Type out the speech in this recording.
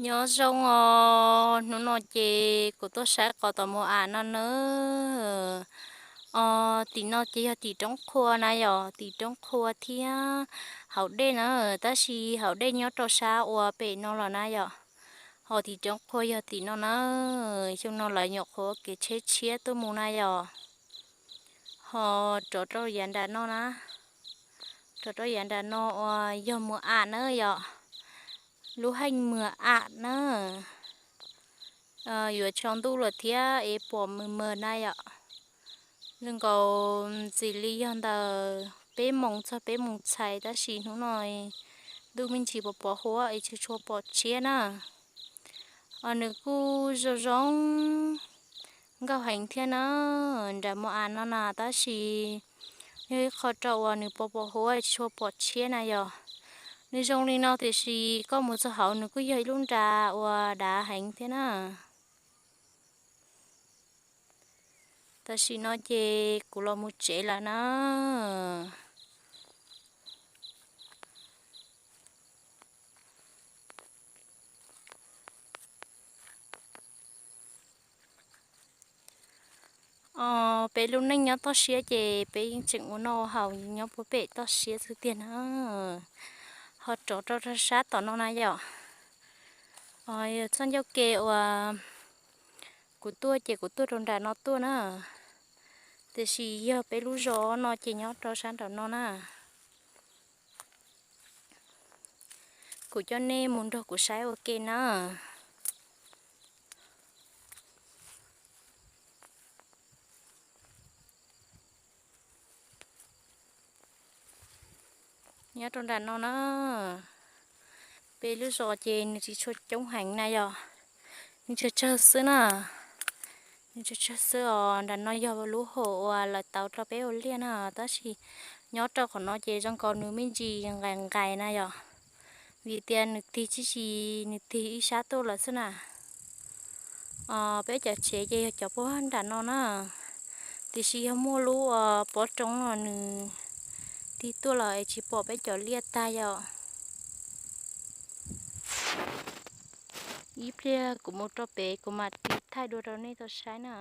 Nyob zoo os, hnub no ces kuv tuaj saib qos tom mus am no na. Os, tim no ces yog tim roob qhua na yom, tim roob qhua thiab hauv dej na, tab sis hauv dej nyob rau sab uas pem no los na yom. Ho tim roob qhua yog tim no na, xyoo no lawv nyuam qhuav kev tsheb tshiab tuaj mus na yom. Ho rov rau yav nram no na, rov rau yav nram no uas yog mus am na yom, lub heej mus am na. Yuav tsaus ntuj lawm thiab es pom mws mws na yom. Zoo nkaus ntxim li yog ntawm peb moos txog peb moos txhais tab sis hnub no ntuj me ntsis pos pos huab es tsis tshua pom tshiab na. Os, nws kuj zoo zoo nkauj heev thiab na, nram mus am no na tab sis yog ib qho rau uas nws pos pos huab tsis tshua pom tshiab na yom. Nws zoo li no tiam sis koj mus txog hauv nws kuj yog ib lub nra uas dav heev thiab na. Tam sim no ces kuv los mus tsev lawm na. Os, peb lub neej nyob toj siab ces peb yeej tseem ua noj ua haus nyob puag pem toj siab xwb tiag na. Ho rov rau sab tom no na yom. Os, yog txoj ncauj ke uas kuv tuaj ces kuv tuaj rau nram no tuaj na, tiam sis yog peb lub zos no ces nyob rau sab nram no na. Kuv coj nej mus nrog kuv saib ua ke na. Nyob rau nram no na, peb lub zos ces nws tsis tshua coob heev na yom, nws tsawg tsawg xwb na. Nws tsawg tsawg xwb os, nram no yog lub hom uas lawv tauv rau peb ua liaj na, tab sis nyob rau qhov no ces zoo nkaus nws me ntsis nqaim nqaim na yom, vim tias nws tig tsis tsis, nws tig ib sab tuaj lawm xwb na. Os, peb cov tsev ces yog cov puag nram no na, tiam sis yog muaj lub uas pob roob los nws tig tuaj los es tsis pom peb cov liaj tag yom. Ib pliag kuv mus rau pem kuv mam tig thaij dua rau nej tau saib na.